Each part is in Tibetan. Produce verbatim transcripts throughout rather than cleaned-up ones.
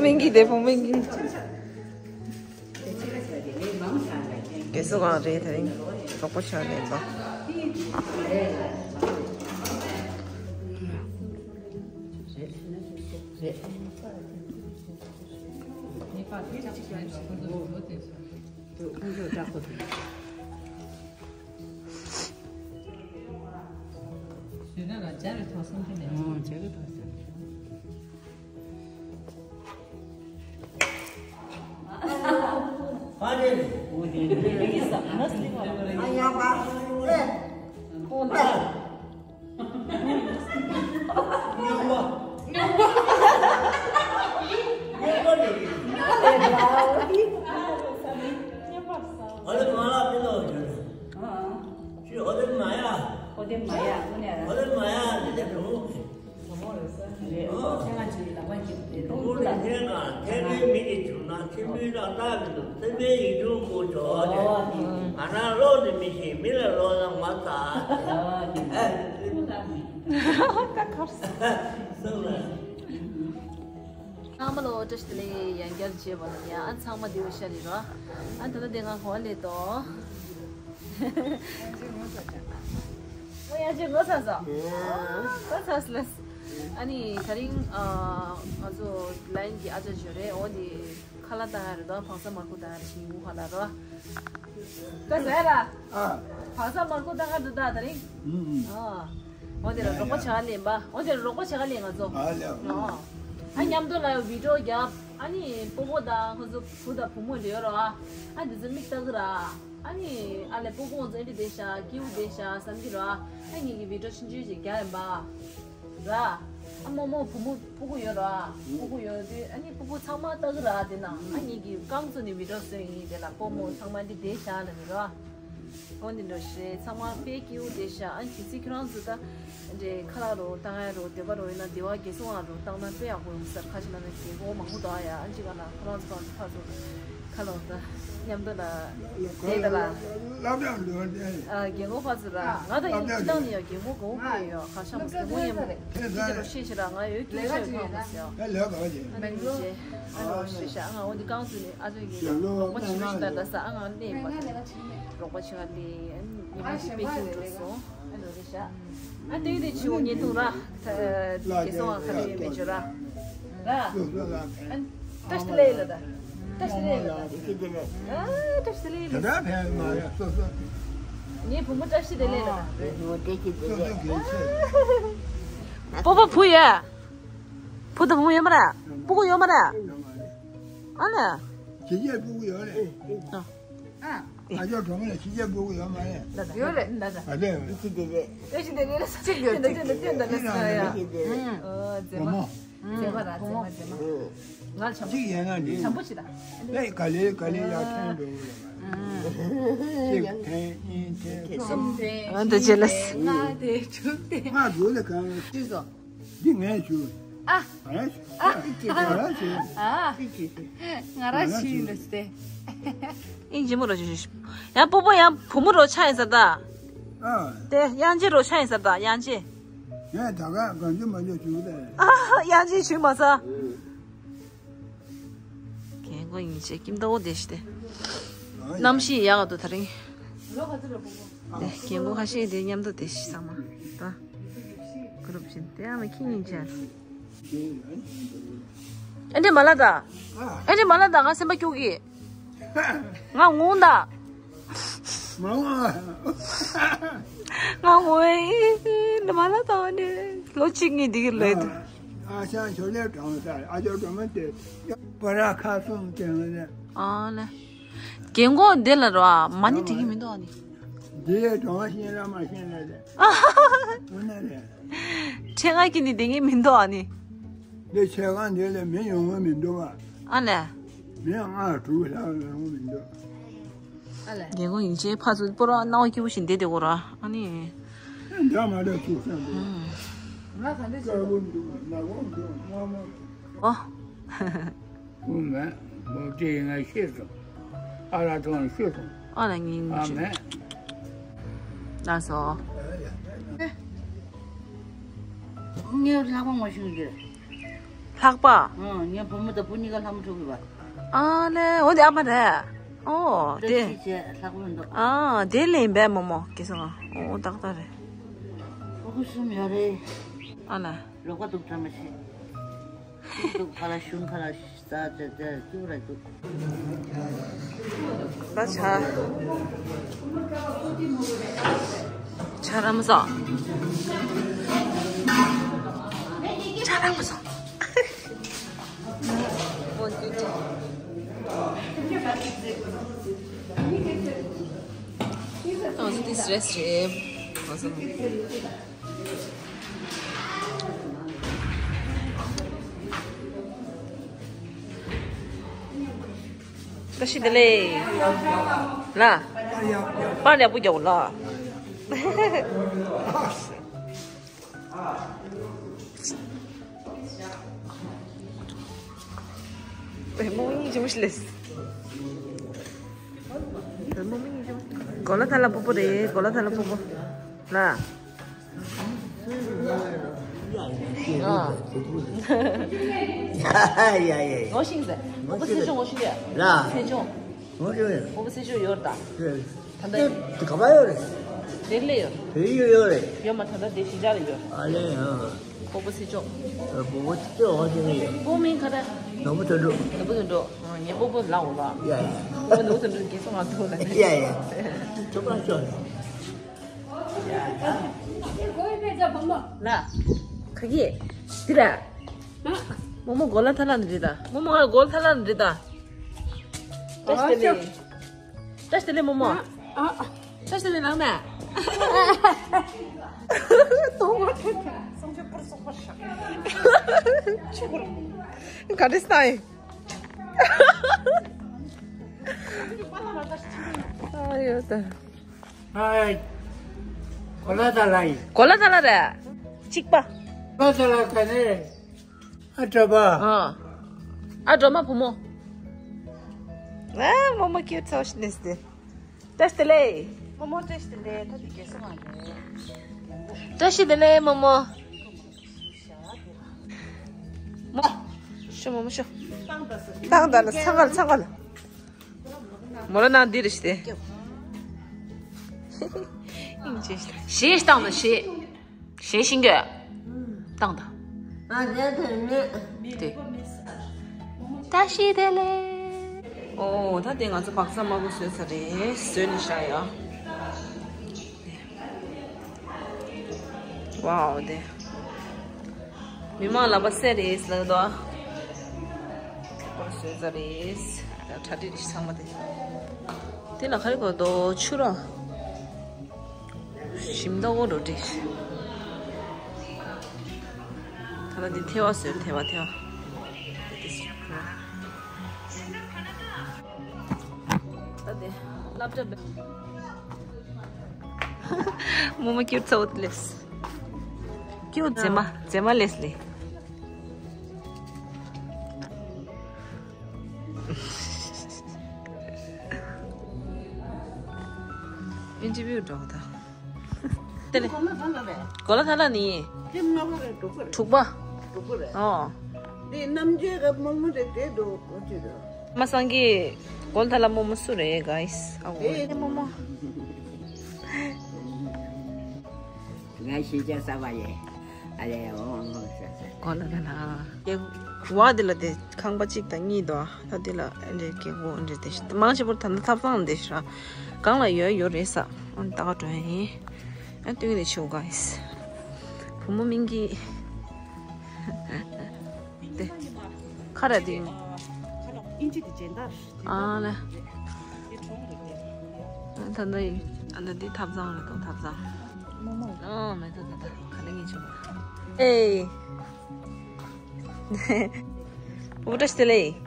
སྨན་གྱི་དེ་བུ་སྨན་གྱི། རྒས་གསོ་ཁང་རེད་དེ་རིང་གྲོགས་པོ་ཆགས་ལེན་པ། ཚང་མ་ལོ་བཀྲ་ཤིས་བདེ་ལེགས། ཡང་བསྐྱར་མཇལ་བ་ལ་ཡ། ཨ་ཚང་མ་བདེ་པོ་ཤ་རི་རོ། ཨ་ད་ལྟ་དེ་ང་གོ་ལེ་ཏོ། ཨོ་ཡ་ཅེ་ངོ་ཚ་ས། ཨ་ཚ་ས་ལེ། ཨ་ནི་ད་རིང་ཨ་ང་ཚོ་ལན་གྱི་ཨ་ཅག་ཅོ་རེ་འོ་དེ་ཁ་ལག་བཏང་ཡ་རེད་དོ། བང་ས་མར་ཁུ་བཏང་ཡ་རེད་ཤིང་བུ་ཁ་ལག་རོ། ད་ཟེར་ར། ཨ། བང་ས་མར་ཁུ་བཏང་ཡ་འདུག་ད་ད་རིང་། ཨ། འོ་དེ་ལ་རོགས་པ་བྱ་ག་ལེན་པ། འོ་དེ་ལ་རོགས་པ་བྱ་ག་ལེན་ང་ཚོ། ཨ་ལེ། ཨ། ཨ་མཉམ་དུ་ལ་བི་ཌིའོ་རྒྱབ། ཨ་ནི་སྤོ་བོ་དང་ཁོ་ཚོ་བུ་དང་བུ་མོ་འདྲེ་ཡོད་རོ། ཨ་འདི་ཚོ་མིག་ལྟ་གི་ར། ཨ་ནི་ཨ་ལེ་སྤོ་བོ་ཚོ་ཨེ་འདྲ་བསྡད་ཤག་སྐྱིད་པོ་བསྡད་ཤག་བསམ་གི་ར། ཨ་ངེད་ཀྱི་བི་ཌིའོ་ཆུང་ཆུང་ཞིག་རྒྱག་ཡིན་པ། ར། ཨ་མོ་མོ་བུ་མོ་སྤུ་གུ་ཡོད་ར། སྤུ་གུ་ཡོད་དུས་ཨ་ནི་སྤུ་གུ་ཚང་མ་ལྟ་གི་ར། དེ་ན་ཨ་ངེད་ཀྱི་རྐང་བཙུགས་ནས་བི་ཌིའོ་བཟོས་ཡིན། དེ་ལ་སྤོ་མོ་ཚང་མ་འདི་བསྡད་ཤག་ལ་ནི་ར། འོ་འདི་འདྲ་ཞེས་ཚང་མ་དཔེ་སྐྱིད་པོ་བསྡད་ཤག་ཨ་གལ་སྲིད་ཁྱོད་རང་ཚོ་ད་འདྲའི་ཁ་ལག་རོ་བཏང་ཡ་རོ་འདོད་པ་རོ་ཡིན་ན་སྡེ་བ་རྒྱལ་སྲུང་བ་རོ་བཏང་ན་དཔེ་ཡག་པོ་ཡོང་ས་རེད། ཁ་ཅིག་ལ་ནི་རྒན་གོག་མང་པོ་འདུག་ཨ། ཡ་ཨ་ཅིག་ག་ན་ཁོ་རང་ཚོ་གང་ཚོ་ཁ་ལོ་ད་མཉམ་དུ་ལ་དེ་ད་ལ་སློབ་སྦྱོང་ལོས་ཏེ། ཨ་རྒན་གོག་ཕར་ཚུར་ར། ང་དང་ཡིན་སྤྱི་བཏང་ནས་ཡ་རྒན་གོག་གོ་གོ་ཡོད་ཡ། ཁ་ཤམ་རྒན་གོག་ཡིན་མ་རེད། དེ་ཚོ་ཤེས་ཤེས་ར། ང་ཡོད་སྐྱིད་ཤོད་ཁ་མ་ཟེར་ཡ། ད་ལོས་ག་བ་ཅིག་ཨ་ནི་ཅེ་ཨ་ནི་ཤེས་ཤ། ཨ་ང་འོ་འདི་རྐང་བཙུགས་ནས་ཨ་ཅག་གིས་རོགས་པ་བྱེད་རོགས་ཞིག་ད་ད་ས། ཨ་ང་གནས་པ་རོགས་པ་བྱེད་ག་ལས། ཨ་ནི་ཉི་མ་ཞིག་དཔེ་ཁྱིམ་འགྲོ་སོང་། ཨ་ནི་རེད་ཤག་ཨ་དེ་དེ་ཆུ་བོ་ཉེ་དུང་ར། ད་དེ་སོང་ཨ་ཁ་ལས་མེད་ཆུ་ར། ར། ཨ་བཀྲ་ཤིས་བདེ་ལེགས་ལ་ད། བཀྲ་ཤིས་བདེ་ལེགས་ལ་ད། ཨ་བཀྲ་ཤིས་བདེ་ལེགས་ལ། ད་ད་ཕན་མ་ཡ་སོ་སོ། ངའི་བུ་མོ་བཀྲ་ཤིས་བདེ་ལེགས་ལ་ད། བུ་མོ་བཀྲ་ཤིས་བདེ་ལེགས། སོ་སོ་གལ་ཆེ། སྤོ་བོ་བུ་ཡ། བུ་དང་བུ་མོ་ཡོད་མ་རེད། སྤུ་གུ་ཡོད་མ་རེད། ཨ་ལས། ཁྱེད་ཀྱི་སྤུ་གུ་ཡོད་རེད། ཨ། ཨ་ཅག་གྲོང་ལ་ཁྱེད་ཀྱི་སྤུ་གུ་ཡོད་མ་རེད། ཡོད་རེད། ཨ་ལས། ཁྱེད་ཀྱི་རེད། བཀྲ་ཤིས་བདེ་ལེགས་ལ་གཅིག་ཡོད་དེ་འདྲ་ཅན་དེ་སྐྱོན་དང་ལ་ས་ཡ། ཨ་མཛེས་མ། བུ་མོ། མཛེས་མ་ར་མཛེས་མ་མཛེས་མ། ང་ལ་བྱམས་པོ་གཅིག་ཡིན་ན་ནི། བྱམས་པོ་བྱེད་ད། ལས་ག་ལེ་ག་ལེ་ཡར་ཐོན་འགྲོ་གི་རེད། གཅིག་ཐོན་གཉིས་ཐོན་གསུམ་ཐོན། ཨ་འདི་བྱེད་ལ། ལྔ་དེ་དྲུག་དེ། ལྔ་དྲུག་ལ་གང་ལ་ཅི་སོ། འདི་ངས་ཞུ། ཨ། ཨ། ཨ་ཅི་ཨ་ཅི། ཨ། ང་ར་ཞུ་ཡིན་ལ་སྟེ། ཨིན་ཇི་མོ་རོ་ཞུ་ཞུ། ཡང་སྤོ་བོ་ཡང་བུ་མོ་རོ་ཆགས་ཡིན་ས་ད། ཨ། དེ་དབྱངས་ཅན་རོ་ཆགས་ཡིན་ས་ད་དབྱངས་ཅན། ངས་ད་ག་གང་ཅི་མ་ཅི་ཞུ་ད། ཨ། དབྱངས་ཅན་ཞུ་མ་ས། རྒན་གོག་ཡིན་ཆེ་ཀིམ་ཏའོ་དེ་ཤི་དེ། གནམ་གཤིས་ཡག་ག་འདུག་ད་རིང་། དེ་རྒན་གོག་ཁ་ཤས་དེ་མཉམ་དུ་དེ་ཤི་ཚང་མ། ད། གུ་རུབ་བཞིན་དེ་ཨ་མ་ཁྱི་ཡིན་ཆེ། ཨེ་འདྲེ་མ་ལ་ད། ཨེ་འདྲེ་མ་ལ་ད་ང་སེམས་པ་སྐྱོ་གི། ང་ངུ་ད། མ་ངུ། ང་ངུ་ཨེ་འདྲེ་མ་ལ་ད་ཨེ་འདྲེ་ལོ་གཅིག་གཉིས་འདི་གི་ལོས་འདུག་ཨ་ཞང་ཞོ་ལས་གྲོང་ས་ཨ་ཅོ་གྲོང་མ་དེ་པ་ར་ཁ་སོང་དེ་ང་ནས། ཨ་ལེ། རྒན་གོག་འདི་ལ་རོ་མ་ཎི་འབྲི་གི་མི་འདུག་ཨ་ནི། འདི་ལས་གྲོང་བ་ཤེས་ར་མ་ཤེས་ན་རེད། ཨ་ཧ་ཧ། འོ་ན་རེད། ཁྲེལ་ང་གི་ནི་བསྡད་ངེས་མི་འདུག་ཨ་ནི། འདི་ཆེ་གང་འདི་ལས་མི་ཡོང་གི་མི་འདུག་བ། ཨ་ལེ། མི་ལྔ་དྲུག་ལྷག་ཡོང་གི་མི་འདུག་ཨ་ལེ། རྒན་གོག་ཡིན་ཆེ་ཕ་ཚོ་པོ་ར་སྣང་བ་སྐྱིད་པོ་ཞིག་བསྡད་དེ་གོ་ར་ཨ་ནི། འདྲ་མ་འདྲ་ཐུག་ས་འདུག་ང་ག་འདྲ་བྱེད། དཀར་པོ་འདུག་ནག་པོ་འདུག་དམར་པོ་འདུག་ཨོ། ཁུངས་མེད། མོ་ཏི་ང་ཤེས་སོང་། ཨ་ལ་ཐོང་ཤེས་སོང་། ཨ་ལ་ངིན་ཨ་ཅི་མེད། ལགས་སོ། ངའི་ལྷག་པ་ངོ་ཤེས་ཀྱི། ལྷག་པ། ཨང་། ངའི་བུ་མོ་དང་བུ་གཉིས་ཀ་ལྷ་མོ་འཁྲུག་གི་བ། ཨ་ལེ། འོ་དེ་ཨ་མ་རེད། ཨོ་བཀྲ་དེ། ཤིས་བྱས་ལྷག་པ་འདུག་ཨ་དེ་ལེན་པས་མོ་མོ་གེ་སོང་ང་། ཨོ་ཏག་ཏག་རེད། ཕྲུ་གུ་གསུམ་ཡོད་རེད། ཨ་ལ། ལོག་པ་འདུག་བཀྲ་མ་ཤིས། འདུག་ཁ་ལ་ཞུང་ཁ་ལ་ཟ་ཟ་ཟ་ཅུ་ར་འདུག་ད་ཆ། ཆ་ར་མ་ཟ། ཆ་ར་མ་ཟ། Oh, this rest, awesome. བཀྲ་ཤིས་བདེ་ལེགས། ལ། པར་ཡག་པོ་རྒྱག་ལ། བུ་མོ་གཉིས་ཅུང་ཞིག་ལས། བུ་མོ་གཉིས་ཅུང་། གོ་ལ་ཐ་ལ་སྤོ་སྤོ་རེད། གོ་ལ་ཐ་ལ་སྤོ་སྤོ། ལ། ཡ་ཡ་ཡ། ངོ་ཤེས་ཟེར། སྤོ་སྤོ་སེ་ཅོ་ངོ་ཤེས་ཡ། ལ། སེ་ཅོ། ངོ་ཤེས་ཡ། སྤོ་སྤོ་སེ་ཅོ་ཡོད་ད། ཡོད། ད་ལྟ། དེ་ག་པར་ཡོད་རེད། དེ་ལས་ཡོད། དེ་ཡོད་ཡོད་རེད། ཡོད་མ་ད་ལྟ་དེ་གཞིས་ཆགས་ལ་ཡོད། ཨ་ལེ་ཡ། སྤོ་སྤོ་སེ་ཅོ། སྤོ་སྤོ་སེ་ཅོ་ངོ་ཤེས་ཡ། སྤོ་མིང་ག་རེ། ནོར་བུ་དོན་གྲུབ། ནོར་བུ་དོན་གྲུབ། ངའི་སྤོ་སྤོ་ལ་འོ་ལ། ཡ་ཡ། སྤོ་སྤོ་ནོར་བུ་དོན་གྲུབ་གེ་སོང་ང་ཐུག་ལ་ནི། ཡ་ཡ། ཅོ་པ་ཅོ་ལ། ལ། ག་གི། འདི་ར། མོ་མོ་གོ་ལ་ཐ་ལ་འདི་རེད་ད། མོ་མོ་ང་གོ་ལ་ཐ་ལ་འདི་རེད་ད། བཀྲ་ཤིས་བདེ་ལེགས། བཀྲ་ཤིས་བདེ་ལེགས་མོ་མོ། བཀྲ་ཤིས་བདེ་ལེགས་ནང་ན། ག་འདྲ་སྟངས་ཡིན། ཨ་ཡོད་ད། ཨའི། གོ་ལ་ཐ་ལ་ཡིན། གོ་ལ་ཐ་ལ་རེད། གཅིག་པ། གོ་ལ་ཐ་ལ་ག་ནས། ཨ་གྲོ་པ། ཨ། ཨ་གྲོ་མ་བུ་མོ། ཨ་མོ་མོ་ཁྱོད་ཚོ་ཤི་ནས་ཏེ། བཀྲ་ཤིས་བདེ་ལེགས། མོ་མོ་བཀྲ་ཤིས་བདེ་ལེགས། ད་དེ་རྒྱལ་ས་མ་རེད། བཀྲ་ཤིས་བདེ་ལེགས་མོ་མོ། མོ། ཤོ་མོ་མོ་ཤོ། ཏང་ད་ལ་ཚང་ག་ལ་ཚང་ག་ལ། མོ་ལ་ན་འདི་རེད་ཤི་སྟེ། ཞེས་བཏང་དང་ཞེས། ཞེས་ཤིང་གི། བཏང་དང་། ཨ་དེ་དེ་མེད། དེ། བཀྲ་ཤིས་བདེ་ལེགས། ཨོ་ད་དེ་ང་ཚོ་བག་ཚ་དམར་པོ་བཟོས་ཚར་རེད། བཟོས་ནས་བཞག་ཡ། ཝའོ་དེ། མི་མང་ལག་པ་གསལ་རེད་ལགས་དོ། ཁོ་བཟོས་ཚར་རེད། ད་གྲ་སྒྲིག་རེད་ཚང་མ་དེ། དེ་ལ་ག་རེ་དགོས་དོ་ཆུ་ར། ཞིམ་ཏོག་འོ་འགྲོ་འདི། ད་ལྟ་འདི་ཐལ་བ་བཟོས་ཐལ་བ་ཐལ་བ། ད་དེ་སློབ་གྲྭ་བས། མོ་མོ་ཁྱོད་ཚ་བོ་ལེས། ཁྱོད་མཛེས་མ་མཛེས་མ་ལེས་ལེ། ཨིན་ཊར་བིའུ་འགྲོ་ད། དེ་ནི། གོ་ལ་ཐ་ལ་ནི། དེ་ལྔ་པ་རེད་དྲུག་པ་རེད། དྲུག་པ། དྲུག་པ་རེད། ཨོ། དེ་རྣམ་རྒྱལ་ག་མོ་མོ་རེད་དེ་འགྲོ་གོ་ཅི་རེད། མ་སང་གི། གོ་ལ་ཐ་ལ་མོ་མོ་སུ་རེད་གཱིས། ཨ་འོ། དེ་མོ་མོ། ང་ཤེས་བྱ་ས་བ་ཡེ། ཨ་ལེ་ཨོ་ཨོ་ས་ས། གོ་ལ་ཐ་ལ། ཡེ། བ་དེ་ལ་དེ་ཁང་པ་གཅིག་དང་གཉིས་དོ། ད་དེ་ལ་ཨ་ལེ་གེ་གོ་འདྲེ་དེ་ཤི། མང་ཆེ་བོ་ད་ལྟ་ཐབ་ཚང་དེ་ཤི་ར། གང་ལ་ཡོད་ཡོད་རེད་ས། ཨོ་ད་ག་འགྲོ་ཡ་ཡིན། ཨ་སྟོན་གི་རེད་ཆེའུ་གཱིས། བུ་མོ་མིང་གི། དེ། ཁ་ར་དེ། ཨ་ལེ། ད་ལྟ་ཡིན། ཨ་ལེ་འདི་ཐབ་ཚང་རེད་དོ་ཐབ་ཚང་། ཨོ་མེད་ད་ད་ད་ག་ལེ་ངེས་ཆུང་། ཨེ། བཀྲ་ཤིས་བདེ་ལེགས།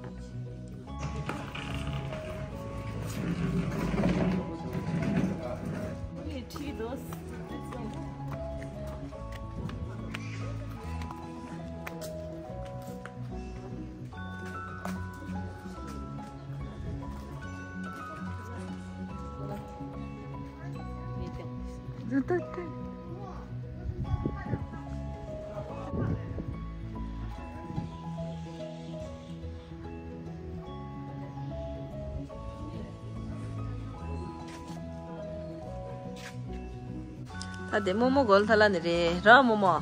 ད་དེ་རྨོ་མོ་གོལ་ཐ་ལ་ནི་རེད་ར་རྨོ་མོ།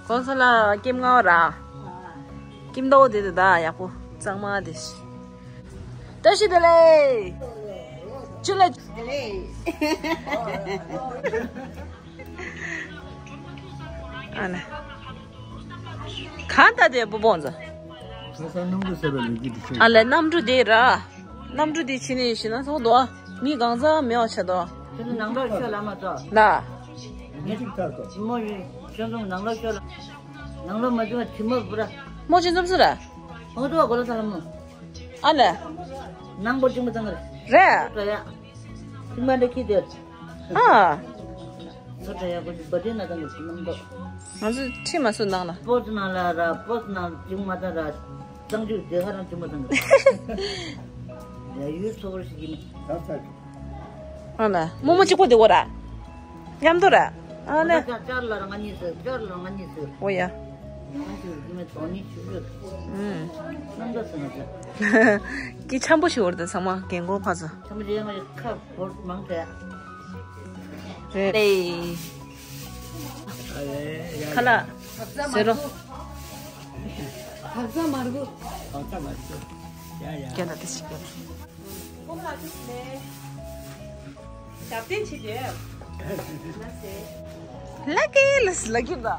གོལ་ཐ་ལ་ཀེམ་ང་བ་ར། ཀེམ་ཏོ་དེ་དེ་ད་ཡག་པོ་གཙང་མ་དེ། བཀྲ་ཤིས་བདེ་ལེགས། ཅི་ལ། ཨ་ན། གང་ལྟ་དེ་བུ་བོང་ཟ། ཁ་སང་གནམ་གྲུ་ཟེར་བ་ལས་ཀྱི་འདུག་ཤེས། ཨ་ལས་གནམ་གྲུ་དེ་ར། གནམ་གྲུ་དེ་ཕྱི་ནས་ཕྱི་ན་ཚོགས་འདུག་མི་གང་ཟག་མེད་པ་བྱ་དོ། དེ་ནི་ནང་ལོགས་ཤོད་ལ་མ་ཚོགས། ལ། ངས་ཅིག་ཐར་དོ། ཇི་མོ་ཡིན་ཁྱོད་ཚོ་ནང་ལོགས་ཤོད་ལ། ནང་ལོགས་མ་བྱུང་བ་ཇི་མོ་བུ་ར། མོ་ཅི་འཛོམས་སུ་ར། ཧོ་ཏོ་གོ་ལ་ས་ལ་མོ། ཨ་ལས། ནང་པོ་ཅིག་མ་བཏང་གི་རེད། རེད། ཅིག་མ་འདྲ་ཁྱི་དེ། ཨ། ཚོ་གྲ་ཡག་པོ་ཞིག་བ་དེ་ན་དང་གི་ནང་དོ། ང་ཚོ་ཁྲིད་མ་སུ་ནང་ལ། སྤོ་ཏི་ནང་ལ་ར་སྤོ་ཏི་ནང་ཅུང་མ་ད་ར། གཙང་ཆུ་དེ་ཧ་རང་ཅུང་མ་དང་གི། ཡ་ཡུལ་ཚོ་བར་ཞིག་ཡིན། ཨ་ལ་རྨོ་མོ་གཅིག་པོ་དེ་འོ་ར། མཉམ་དུ་ར། ཨ་ལ། ཅར་ལ་ར་ང་གཉིས་ཟེར་ཅར་ལ་ར་ང་གཉིས་ཟེར། འོ་ཡ། ང་ཚོ་རྒྱུ་མེད་དོ་ནི་ཆུ་ཡོད། ཨུམ། ནང་ད་ཟེར་ང་ཚོ། ཀི་འཆམ་པོ་ཞིག་འོར་ད་ཚང་མ་རྒན་གོག་ཕ་ཚོ། འཆམ་པོ་ཞིག་ང་ཁ་བོར་མང་ཐལ། རེད། ཁ་ལག་ཟེར་རོ། ཁ་ཟ་མར་གུ། ཁ་ཟ་མར་གུ། ཡ་ཡ། རྒྱ་ལ་དེ་ཞིག་རྒྱ་ལ། ཞབས་བརྟན་བྱེད་དེ། ལ་ཀི་ལ་ལ་ཀི་ད།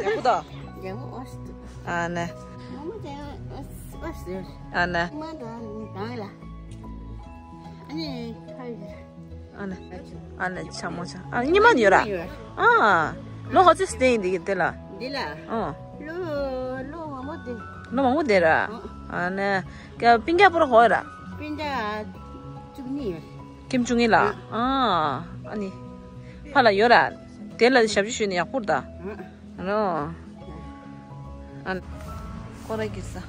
ཡག་པོ་ད། ཡག་པོ་ཨོ་སི་ཏུ། ཨ་ནེ། མ་མ་དེ་ཨོ་སི་ཨོ་སི། ཨ་ནེ། མ་ད་གང་ལ། ཨ་ནེ་ཁ་ཡོད། ཨ་ནེ། ཨ་ནེ་ཆ་མོ་ཆ། ཨ་ཉི་མ་ཡོད་ར། ཨ། ལོ་ག་ཚོད་སྟེང་འདི་གི་དེ་ལ། འདི་ལ། ཨ། ལོ་ལོ་མང་པོ་དེ། ལོ་མང་པོ་དེ་ར། ཨ་ནེ། ཀ་པིན་ཀ་པོ་ར་ཧོ་ར། པིན་ཀ་བཅུ་གཉིས་ཡོད། ཀེམ་བཅུ་གཉིས་ལ། ཨ། ཨ་ནི། ཕ་ལ་ཡོད་ར། དེ་ལ་ཞབས་ཕྱི་ཞུས་ནས་ཡག་པོ་ར་ད། རོ། ཨ། ཀོ་ར་གི་ས།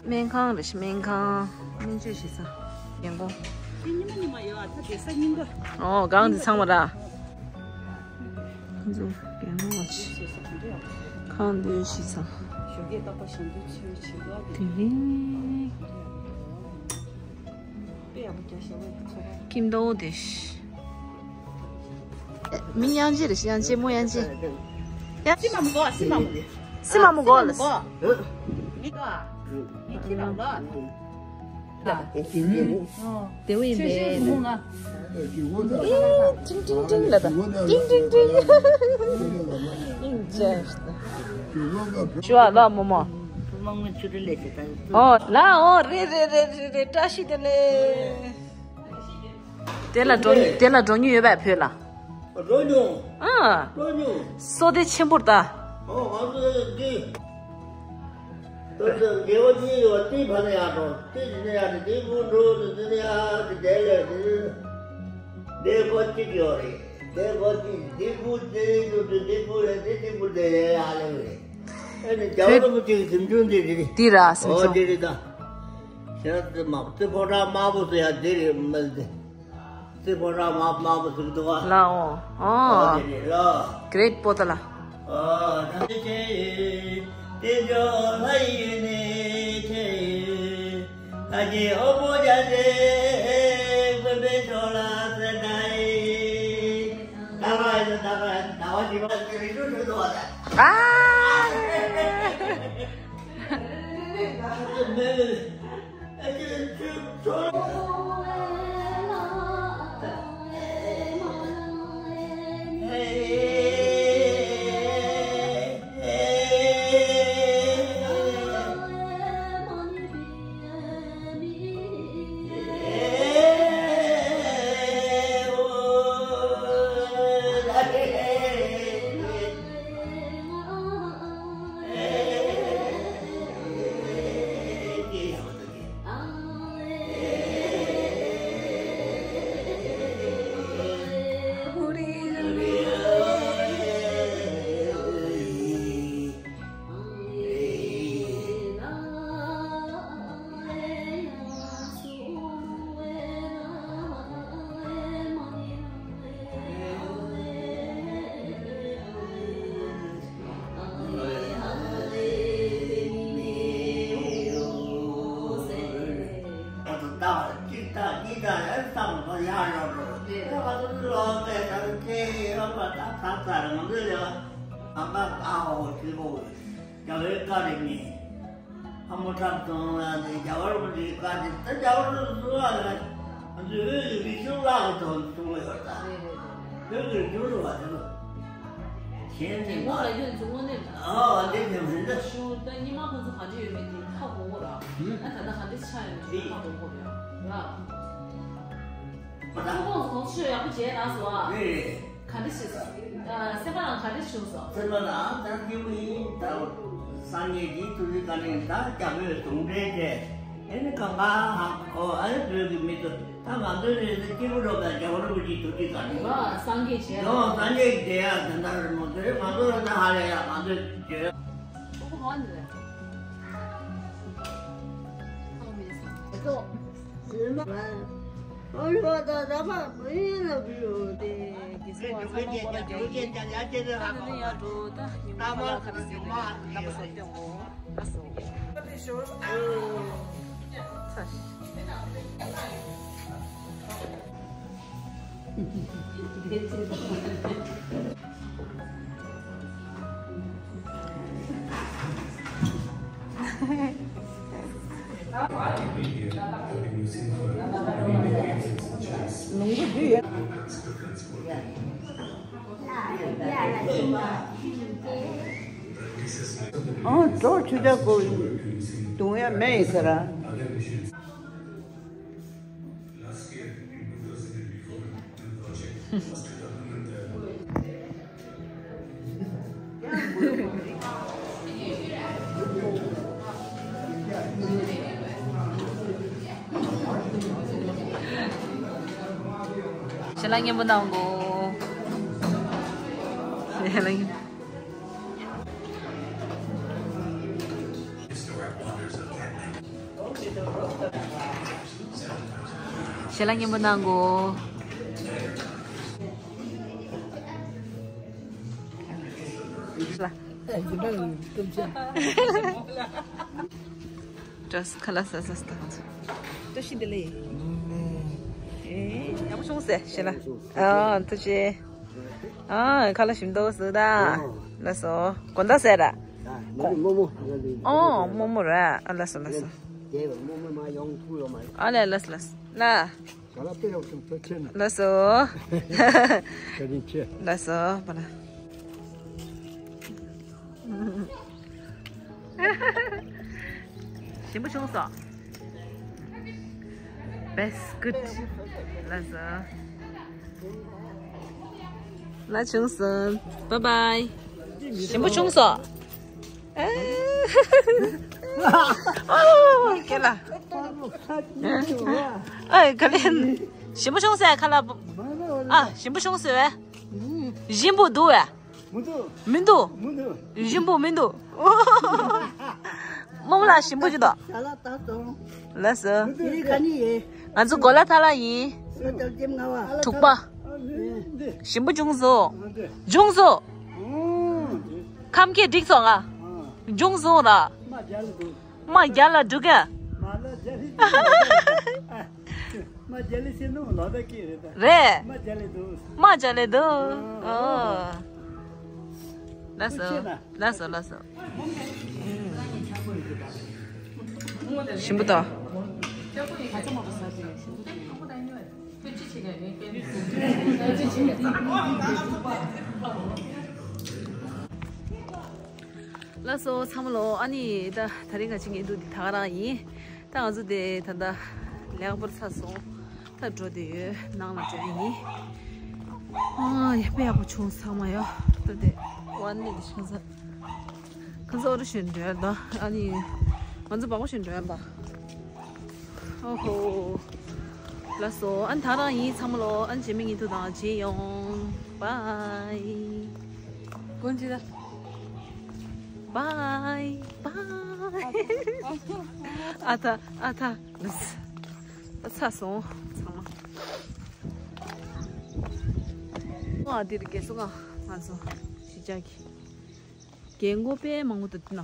སྨན་ཁང་རེད་ཤི་སྨན་ཁང་། སྨན་བཅོས་བྱེད་ས། རྒན་གོག་དེ་ཉི་མ་ཉི་མ་ཡོད་ཨ་ད་བསྡད་ས་རྙིང་པ། ཨོ་གང་དེ་ཚང་མ་ར། ཁོང་ཚོ་རྒན་གོག་ཅིག་ཁང་སྡོད་བྱེད་ས། ཞོགས་ཀས་རྟག་པར་ཞལ་འདོན་ཆེ་བའི་བྱེད་སྒོ་དེ་རིང་། ཀིམ་ཏོ་དེ། མི་དབྱངས་ཅན་རེད་དབྱངས་ཅན་མོ་དབྱངས་ཅན། ཡ། སི་མ་མོ་གོ་སི་མ་མོ། སི་མ་མོ་གོ་ལ། མི་གོ་མི་ཁྱི་ལ་གོ་དེ་བོ་ཡིན་པས། ཨེ་ཀྲིང་ཀྲིང་ཀྲིང་ལ་ད། ཀྲིང་ཀྲིང་ཀྲིང་། ཨིན་ཅེ། ཞུ་བ་ལ་མོ་མོ། ཨོ་ལ་ཨོ་རེད་རེད་རེད་རེད་རེད། བཀྲ་ཤིས་བདེ་ལེགས། དེ་ལ་འགྲོ་དེ་ལ་འགྲོ་མྱོང་ཡོད་པས་བོད་ལ། འགྲོ་མྱོང་། ཨ། འགྲོ་མྱོང་། བསོད་བདེ་ཆེན་པོར་ལྟ། ཨོ་ང་ཚོ་འདི། དོན་དུ་དགེ་བ་གཉིས་ཡོད་དེའི་ཕ་ནས་ཡར་འགྲོ་དེ་ནས་ཡར་ནས་དེ་མུ་འགྲོ་དེ་ནས་ཡར་དེ་དེ་ལས་དེ། དེ་ཁོ་གཅིག་ཡོད་རེད། དེ་ཁོ་གཅིག་དེ་ཁུ་དེ་ཡོད་དེ་དེ་ཁུ་རེད་དེ་དེ་ཁུ་དེ་ཡར་ལེ་རེད། ཨེ་ནས་རྒྱ་བོད་མི་གཅིག་གཟིམ་ཆུང་དེ་དེ་རེད། དེ་ར་གཟིམ་ཨོ་ཆུང་། དེ་རེད་ད། ཁྱེད་རང་ཚོ་མ་རྩེ་ཕོ་བྲང་དམར་པོ་ཟེར་ཡ་དེ་རེད་མི་འདི། རྩེ་ཕོ་བྲང་དམར་དམར་པོ་ཟེར་གི་འདུག་ག་ལ་ཨོ། ཨོ་ཨོ། དེ་རེད་ལ། གྷི་རེཊ་པོ་ཏ་ལ། ཨོ་ད་དེ་ཆེ་ཡོད། དེ་འཇོག་ལྷ་ཡི་ཡུལ་ནས་ཆེ་ཡོད། ད་ཀྱེ་ཨོ་པོ་རྒྱ་ཆེ་དགོན་པའི་ཕྱོགས་ལ་སེ་ད་ཡི། ད་ག་ཡི་ད་ག་ཡི་ད་བ་ཞིག་བ་ཞིག་རིག་འགྲོ་འགྲོ་འདུག་བ་ད། ཨ། ཡ། ཨ་མ་ཨ་ཧོ་ཁྱི་མོ། རྒྱ་བོའི་བཀའ་རེད་མིན། ཨ་མོ་ཁྲག་བཙོང་ལ་འདི་རྒྱ་བོར་མི་འདི་བཀའ་རེད། ད་རྒྱ་བོར་བཟོ་བ་ལ། ང་ཚོའི་བོད་ཀྱི་རིག་གཞུང་བརླག་གི་ཐོག་ཏུ་སོང་གི་ཡོད་ད། རེད་རེད་རེད། བོད་ཀྱི་རིག་གཞུང་རེད་བ་དེ་ལ། གཞན་ནི་རྒན་གོག་ལ་ཡོད་འཛུགས་དངོས་གནས། ཨོ་འདི་ནི་མི་འདུག་ཞུ་ད་ཉི་མ་ཁོང་ཚོ་ག་འདྲ་ཡོད་མེད་དེ་ཧ་གོ་གོ་ར། ཨ་ད་ལྟ་ག་འདྲ་ཆགས་ཡོད་མེད་དེ་ཧ་གོ་གོ་ར། ར། ཁོ་ཁོང་ཚོ་ཡག་པོ་བྱས་ན་སོ་ཨ། རེད་རེད། ག་འདྲ་ཞིག་ཨ་སེམས་པ་ནང་ག་འདྲ་བྱུང་སོང་། སེམས་པ་ནང་ད་སྐྱིད་པོ་ཡིན་ད། སངས་རྒྱས་ཀྱི་ཐུགས་རྗེ་བཀའ་དྲིན་ད་རྒྱ་བོད་ཟུང་འབྲེལ་བྱས། ཨེ་ནི་གང་ག་ཧ་གོ་ཨ་ནི་བོད་ཀྱི་མི་ཚོ་ད་ང་ཚོའི་རེ་ས་སྐྱིད་པོ་འགྲོ་པའི་རྒྱ་བོད་རིན་པོ་ཆེའི་ཐུགས་རྗེ་བཀའ་དྲིན། ཡོ་སངས་རྒྱས་བྱས་ཡོ་སངས་རྒྱས་ཀྱི་དེ་ཡ་དེ་འདྲ་རེད་མོ། དེ་ང་ཚོ་ལ་ད་ཧ་ལས་ཡ་ང་ཚོའི་བྱོས། ཨོ་ཧོ་ཧོ་ནི་རེད། ཨོ་མི་སོང་། ཨང་གྲོགས་ཆུ་ཆ་ཀོ་དུང་ཡ་མེ་ཡི་ས་ར། ཞལ་ལག་མཉེས་པོ་གནང་གོ། ཞལ་ལག་མཉེས། ཞལ་ལག་མཉེས་པོ་གནང་གོ། ཏྲོས་ཁ་ལག་ཟ་ཟ་ཟ། ཏྲོ་ཤི་དེ་ལེ། ཨེ་ཡག་པོ་བྱུང་ཟེར་ཞེ་ལ། ཨ་ཐུགས་རྗེ་ཆེ། ཨ་ཁ་ལག་ཞིམ་ཏོག་ཟིག་ད། ལགས་སོ། དགོང་དག་ཟེར་ར། ཨོ་རྨོ་མོ་ར། ཨ་ལགས་སོ་ལགས་སོ། ཨ་ལས་ལགས་ལགས་ལ། ལགས་སོ། ལགས་སོ་པ་ལ། ཞིམ་པོ་བྱུང་སོང་། Best good. ལགས་སོ། ལགས་བྱུང་སོང་། Bye bye. ཞིམ་པོ་བྱུང་སོང་། ཨོ་ཁྱེད་ལ། ཨེ་ག་ལེན། ཞིམ་པོ་བྱུང་སོང་ཁ་ལག་ཨ་ཞིམ་པོ་བྱུང་སོང་བས། ཞིམ་པོ་འདུག་བས། མི་འདུག་མི་འདུག་ཞིམ་པོ་མི་འདུག་རྨོ་མོ་ལ་ཞིམ་པོ་ཅིག་འདུག་ལགས་སོ། ང་ཚོ་གོ་ལ་ཐ་ལ་ཡིན། དྲུག་པ། ཞིམ་པོ་བྱུང་སོང་། བྱུང་སོང་། ཁམས་སྐད་འགྲིག་སོང་ང་། བྱུང་སོང་ར། མ་རྒྱལ་ལ་འགྲོ་ག་རེད། མ་རྒྱལ་ལ་འདུག་ཨོ། ལགས་སོ། ལགས་སོ་ལགས་སོ། ཞིམ་པོ་དང་། ལགས་སོ་ཚང་མ་ལོ། ཨ་ནི་ད་དེ་རིང་ང་ཅི་ངའི་འདུག་འདི་ད་ག་རང་ཡིན། ད་ང་ཚོ་དེ་ད་ལྟ་ལེགས་པར་ཚར་སོང་། ད་འགྲོ་དེ་ཡོད་ནང་ལ་འགྲོ་ཡིན། ཨ་ཡག་པོ་ཡག་པོ་བྱུང་ཚང་མ་ཡོད། ད་དེ་ཝན་ནི་དེ་ཤང་ས། ཁོང་ཚོ་རུ་ཞོན་འགྲོ་ཡ་ད། ཨ་ནི་ང་ཚོ་བག་པ་ཞོན་འགྲོ་ཡ་པ། ཨོ་ཧོ། ལགས་སོ། ཨ་ནི་ད་རང་ཡིན་ཚང་མ་ལོ། ཨ་ནི་རྗེས་མའི་ཉིན་ཐོ་དང་མཇལ་ཡོང་། བའི། ཀོན་ཅི་ད། བའི་བའི། ཨ་ཐ་ཨ་ཐ། ལགས། ད་ཚར་སོང་ཚང་མ། ཨ་འདིར་རྒས་སོ་ང་ང་ཚོ་གཞིས་ཆགས་ཀྱི་རྒན་གོག་དཔེ་མང་པོ་འདུག་ན།